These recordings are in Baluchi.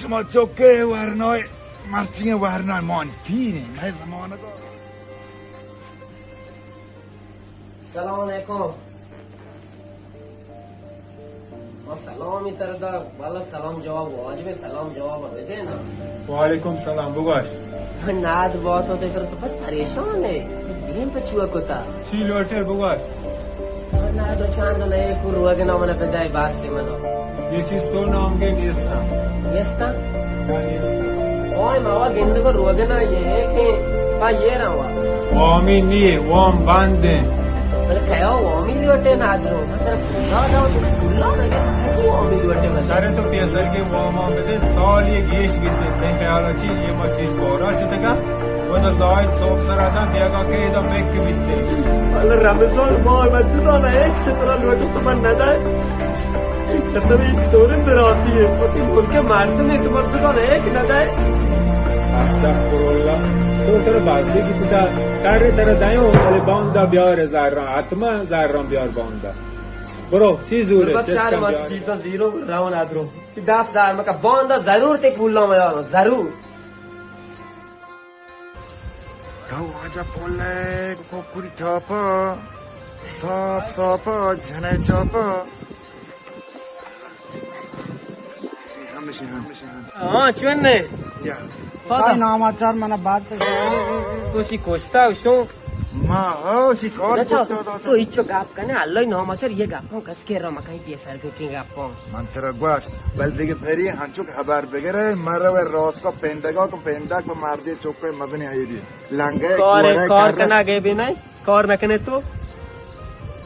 شما چکے ورنائے، مرچی ورنائے، مانی پیریں، مئے زمانگ ءَ۔ سلام علیکم۔ ما سلامی تر دا، بلے سلام جواب واجب، سلام جواب بدے نا۔ وعلیکم سلام، بگوش۔ ناد بات تو تر تو بس پریشان ہے، دیم پہ چوا کتا۔ چی لوٹے بگوش؟ ناد چاند نئے کو روگ نہ من بدائے باس سے منو۔ یہ چیز تو نام کے نیستا۔ نیستا؟ کیا نیستا؟ اوئے ماوا گند کو روگ نہ یہ ہے کہ پا یہ رہا۔ وامی نیے، وام بند ہیں۔ بلے کیا وامی لوٹے نادرو؟ مطلب پولا دا، تو پولا نہ گئے، پتہ کی وامی لوٹے مطلب؟ ارے تو پیسر کے واما بدے، سال یہ گیش بیتے، تئی خیال اچھی، یہ ما چیز کورا چتگا؟ وہ تو زاہد صوب سر آتا، بیاگا کے دا بیک بیتے۔ اللہ رمضان ماہ میں تو دانا ایک چترا لوٹو تو من نہ دائے۔ قسم، هیچ طور براتی ہے، وتی ملک مردم ہے، تو مردمان ایک نہ دائے۔ استغفر اللہ، تو ترا بازی کی کتا، کاری ترا دایوں، بلے باندا بیار زہران، حتما زہران بیار باندا۔ برو، چی زور ہے، بس چیز شاید کم ما بیار۔ چیزا زیرو کو راون آدرو۔ کہ دست دار مکا، باندا ضرور تے پولا میارا، ضرور۔ تو واجہ پولے کوکری ٹاپا، ساپ ساپا، جھنے چاپا۔ ہمشی، ہمشی، ہمشی۔ ہاں، چون نے؟ یا۔ پادا۔ نام آچار منا بات۔ تو شی کوشتا وشو۔ ما، او، شی کار اچھا، کوشتا، تو اچھا۔ تو ایچو گپ کنے، اللہ نام آچار، یہ گپ کس کہ را مکائی پیسر کو کی گپاں۔ من ترا گوشت، بل دگہ پری ہنچو کہ ہبر بگرے، مرو راست کا پنڈگا کو پنڈگ پہ مردی چوک پہ مزنی آئی دی۔ لنگے کار، کورے کار کرے۔ کنا گے بھی نہیں، کار نہ کنے تو۔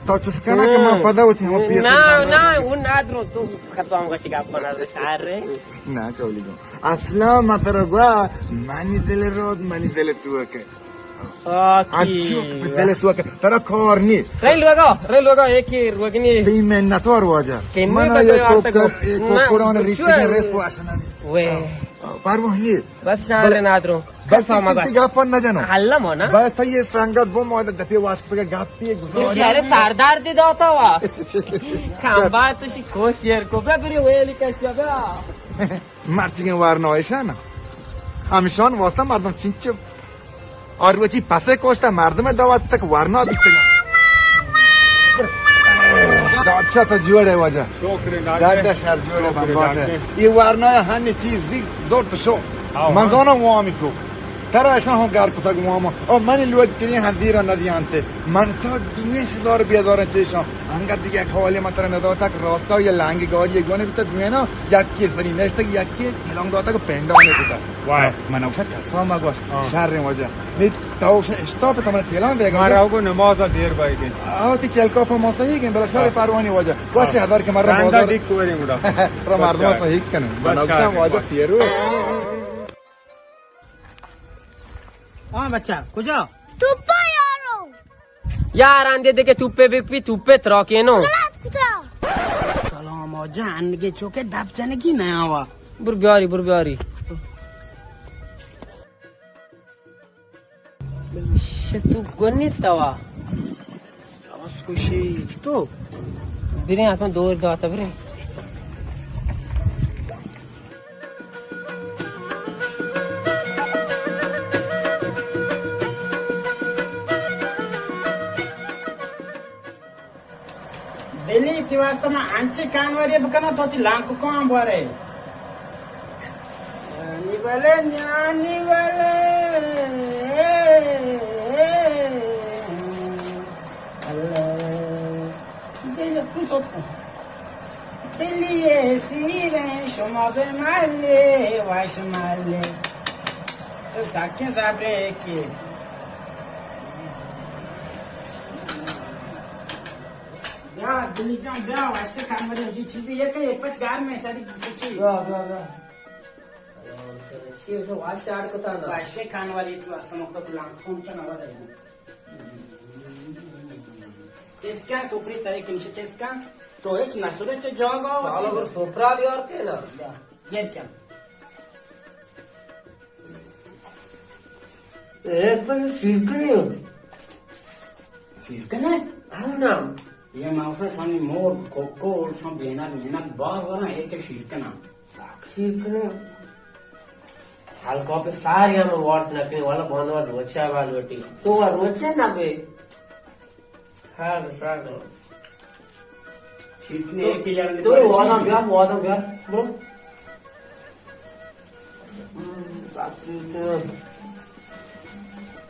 تو چس کنا کہ من پدا ہوتی ہم پیسر نہ، نہ، نہ، وہ نہ درو تو ختم کا شکا پنا شہر رے۔ نہ کولی گو۔ اصلا من ترا گوا، منی دل رود، منی دل تو کہ۔ آکی۔ اچھو، دل سوا کہ ترا کار نی۔ ریل وگا، ریل وگا، ایک ہی روگنی۔ تی منتوار واجہ۔ کہ من یہ کوکر، یہ کوکران ریتی ریس کو آشنا نی۔ وے۔ پروانی۔ بس شان بلے، نادرو۔ بس کسا مگا۔ تی گپا نہ جنو۔ حل مانا۔ بلے تو یہ سنگت بو مواد دپی واسطے گپی گزار۔ شہر سردار دی داتا وا۔ کام با تو شی کوش یر کو بیا بری ویلی کشیا بیا۔ مرچیگیں ورنا ایشان۔ ہمشان واسطہ مردم چنچو۔ آ روچی پسے کوشتا مردم دعوت تک ورنا بیتگا۔ دادشاہ تو جوڑے واجہ۔ شکر لاجے۔ ڈاڈا شر جوڑے شکر بمباٹے۔ لاجے۔ یہ ورنا ہنی چیز زی زور تو شو۔ ہاں، من ہاں۔ زانم وامی کو۔ ترا اشان ہوں گار کتگ واما۔ او منی لوگ کری ہاں دیرا ندیانتے۔ من تا دوین شزار بیزارن چیشان۔ انگت دیگه یک حالی من ترا نداتگ، راستا یا لنگ گاڑی گونه بیتا دوینا، یکی سری نشتگ، یکی تلان داتگ و پنڈانی بیتا۔ وای۔ من اوشا کسا مگوش، ہاں۔ شر واجہ۔ نی تا اوشا اشتاپ تا من تلان دیگا۔ مارا اوگو نماز دیر بایگی۔ آو تی چلکا پا ما صحیح گئے، بلا شر ہاں۔ پروانی واجہ۔ ہاں۔ واشی حضر کے مر رندا بازار۔ ڈیک کوری گڑا۔ را مردم بچہ۔ صحیح کنه۔ من بچہ اوشا واجہ پیرو۔ ہاں بچہ، کجا؟ توپا یارو۔ یار آن دے دے کہ توپے بک پی، توپے تراکینو۔ غلط کتا۔ سلام آ جان کے چوکے دب چنگی نیا وا۔ بر بیاری، بر بیاری۔ شتو گونی سوا۔ آس کشی تو۔ بریں، آتما دور داتا بریں۔ دلی، تی واسطہ من انچیں کانوری بکناں، تو تی لانککاں بورے۔ نیانی ولے، نیانی ولے۔ اللہ۔ دل تو سوپ۔ دلی سیریں شما بہ ملے، وش ملے۔ تو سکیں صبرے کہ۔ بیا، دلی جان، بیا، وش کمرے، جو چیزی یہ کہ ایک پچ گار میں ساری چیز۔ بیا، بیا، بیا۔ چی تو واش شاٹ کتا نا؟ وش کانوری تو اصلا مقدر لانککاں چنا ورے۔ چست کن، سپری سرے کنش چست کن۔ تو ہچ نسوری چہ جاگا۔ سالا بر سپرا بیارتے نا۔ گیر کن۔ اے پر شیر کنے۔ شیر کنے؟ ہاں نا۔ یہ موسم شانی مور، کوکو، شان بینک مینک باز ورن، ایک شیر کنا۔ ساک شیر کنے۔ ہلکا پہ ساری ہم وارت نہ کنی، والا باندا روچا باز وٹی۔ تو وا روچے نہ بے۔ ہاں، ساگ۔ چیتنے تو، کہ یار تو واداں بیا، واداں بیا۔ برو۔ ہم، ساگ۔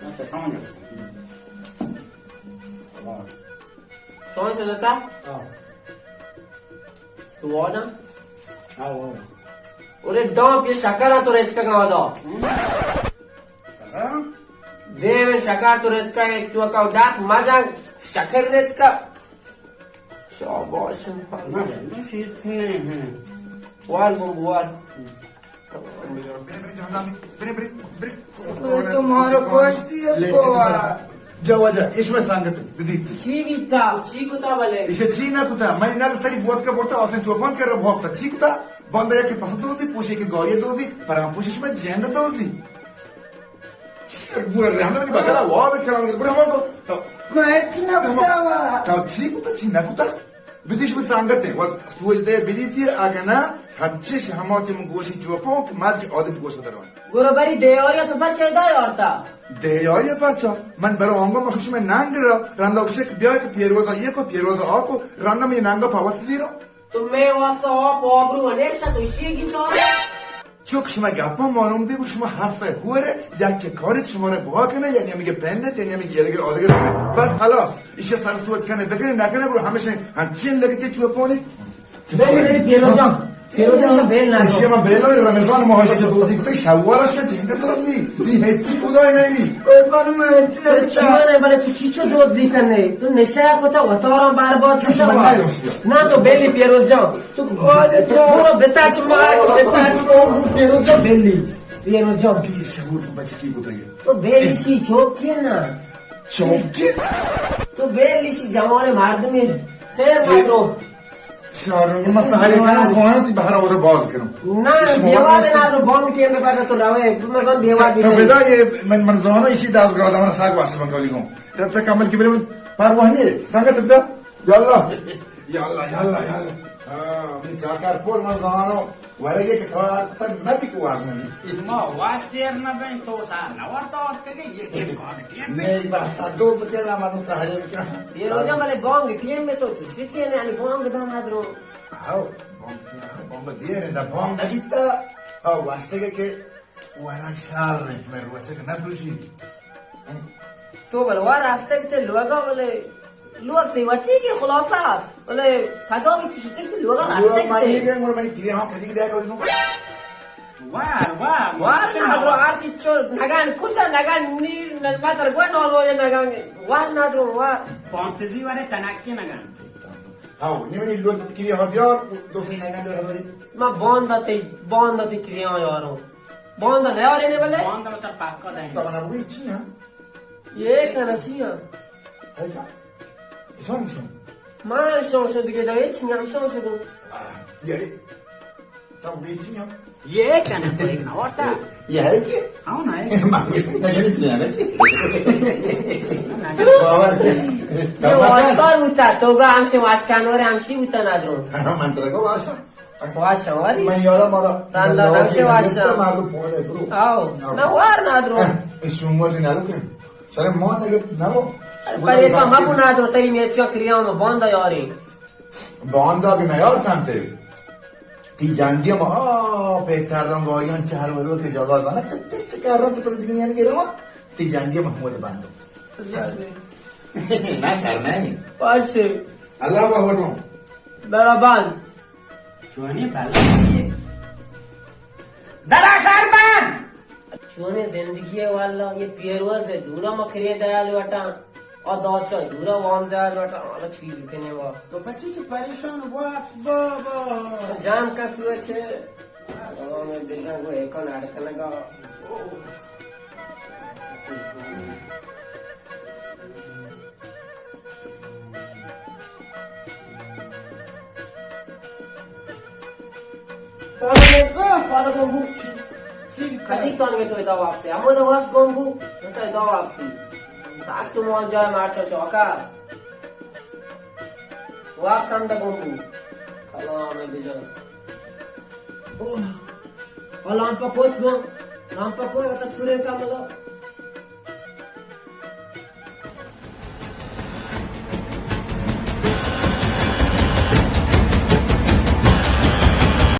اچھا، سمجھ۔ سوئیں سے دیتا؟ ہاں۔ تو واداں؟ ہاں، واداں۔ اورے ڈانپ یہ شکر تو ریچکا گاں دا۔ ہم؟ شکر؟ دے من شکر تو ریچکا، ایک تو کا داس مزا شکر ریچکا۔ شاباش۔ نہ، نہ، شیت نہیں ہے۔ وال بم وال۔ تمہارا گوشتی ہے لے، بوا۔ جا واجہ، ایش میں سانگت بزیت۔ چی بیتا؟ چی کتا بلے؟ ایشے چی نہ کتا؟ من نل سری بوت کا بورتا، آسن چوپان کر رہا بھوکتا۔ چی کتا؟ باندا یکے پس دوزی، پوشے کہ گاڑی دوزی، پرام پوشش میں جند دوزی۔ چی بور رہا؟ ہمیں بگلا وا بکرام، برو ہم کو۔ ما اتنا بتاوا۔ تا چی کتا، چی نہ کتا؟ بزیش بہ سانگتیں، وت سوج دے بلیتی، اگہ نہ، ہنچش ہما تیم گوشی چوپوں کہ مات کہ آدم گوش درون۔ گورو بری دیاری تو پرچہ دا یارتا؟ دیاری پرچہ؟ من برو آنگو مخش میں ننگ را، رندا گوشے کہ بیا کہ پیروزا یہ کو، پیروزا آ کو، رندا میں ننگا پاوت زیرو۔ تو میں واسطہ آپ آبرو و نیشتا تو شیگی چارے؟ چک شما گپا معلوم بی، شما ہر سہ ہورے، یک کہ کاری شما را بوا کنے، یعنی ہمیں کہ پین نے، یعنی ہمیں کہ یدگر آدگر کنے۔ بس خلاص، ایشی سر سوچ کنے، بکنے، نکنے، برو ہمیشہ ہنچین لگتے چوپانی۔ بلی، بلی، پیروز جان، پیروز جان، بیل نہ ایشی ما بیل نہ، رمضان ماہ جو دوزی کتے، شوال شو جنگ دوزی، بی ہچی خدای نہیں۔ کوئی پر میں ہچی تو نہ چیو نے، بلے تو چیچو دوزی کنے، تو نشہ کتا وتارا بار بار چیچو۔ نہ تو بیلی پیروز جان۔ تو، تو پورا بتاچ مار، بتاچ کو، پیروزا بیلی، پیروزا۔ بی شعور تو بچکی کو تو یہ۔ تو بیلی سی چوکی نا۔ چوکی؟ تو بیلی سی جوان مردمی۔ خیر مدرو۔ شارو، من سہاری کنم، کوهان تی بهر آورده باز کنم. نه، بیواد نه، تو بانگ ٹیم پہ تو روے، تو مردم بیواد تو بدا یہ من، من زانو ایشی دست گرا، من ساگ باشه من کالی گم. تو، تو کمل کی بلے من پرواہ نہیں، سنگت بدا. یا اللہ. یا اللہ، یا اللہ، یا اللہ. ہاں، من چاکر پور من زانو. ورگے کہ تو آتا نہ بھی کو آزمانی. ما واسیر نہ بین تو سا نہ ورتا آت کہ یہ کہ کار ٹیم میں. نہیں، بس سا دوست کے نا من سا ہے کیا. یہ روزا ملے بانگ ٹیم میں تو کسی کے نہیں، یعنی بانگ دان ادرو. ہاو، بانگ، بانگ دیر ہے، دا بانگ نہ بیتا. ہاو، واسطے کے کہ ورگ شار رنت میں روچک نہ پروشی. تو بلوا راستے تے لوگا بلے، لوگ تے وتی کے خلاصہ، بلے پدا بھی تو شتے تے لوگا راستے لوگ مانی تے. کے گڑ منی کلی ہاں پدی دے کو. وار، وار، وار نادرو، ہر چیز چور، نگان کجا، نگان نیر، نباتر گوی نالو نگان، وار نادرو، وار. فانتزی وارے تناکی نگان. ہاو، نی منی لوگ کلی ہاں بیار، دو سے نگان دے ہماری. ما باندا تے، باندا تے کلی ہاں یارو. باندا نیارے نے بلے؟ باندا وتا پاکا دے. تو منا بگوی چی ہاں؟ یہ کنا چی ہاں؟ ہے کیا؟ ایشان ایشان. ما ایشان شد دیگه دا، یہ چی ہاں ایشان شد؟ آہ، یاری. تو بگوی چی ہاں؟ یہ کنا تو ایک نوارتا. یہ ہے کہ؟ ہاں نا، ہے. ما بگوی نگری پلیانا. باور کن. یہ واشکار ہوتا، تو گا ہمشی واشکانور ہمشی ہوتا نادرو. ہاں، من ترا کو واشا. واش واری. من یارا مارا رندا دنگ سے واش. مردم پوڑے برو. آو. آو. نہ وار نادرو. اے شومر نالو کن. سر ما نگت نہ ہو. پریشان مکو نادرو، تئی میچا کریام باندا یاری. باندا کہ نیار کنتے. تی جنگی ما آ پیتر رنگ آیان چہر ورو کے جگہ زانا چتے چکر رنت پر دنیا میں گروا. تی جنگی محمود بندو. نہ شر نہیں. پاش. اللہ بہوٹو. درابان. چونیں بلا ئے. درا شر بان. چونیں زندگی ئے واللہ، یہ پیروز ئے دورا مکرے دیال وٹاں. آ دادشاہ دورا وام دیال وٹاں، حالا چی بکنیں وا. تو پچی چو پریشان واپس بابا. جان کس وچے. ہمیں بزن کو ایکن اڑکنگا. پادا گم بو، پادا گم بو. چی؟ چی؟ کدی تان گئے تو ادا واپسی؟ ہمو ادا واپس گم بو، تو ادا واپسی. ساعت تو مان جائے مارچا چوکا. واپس ہم دا گم بو. کلام بجن. او. او لامپا پوچ گم. ہم پکو تک سورے کا ملو۔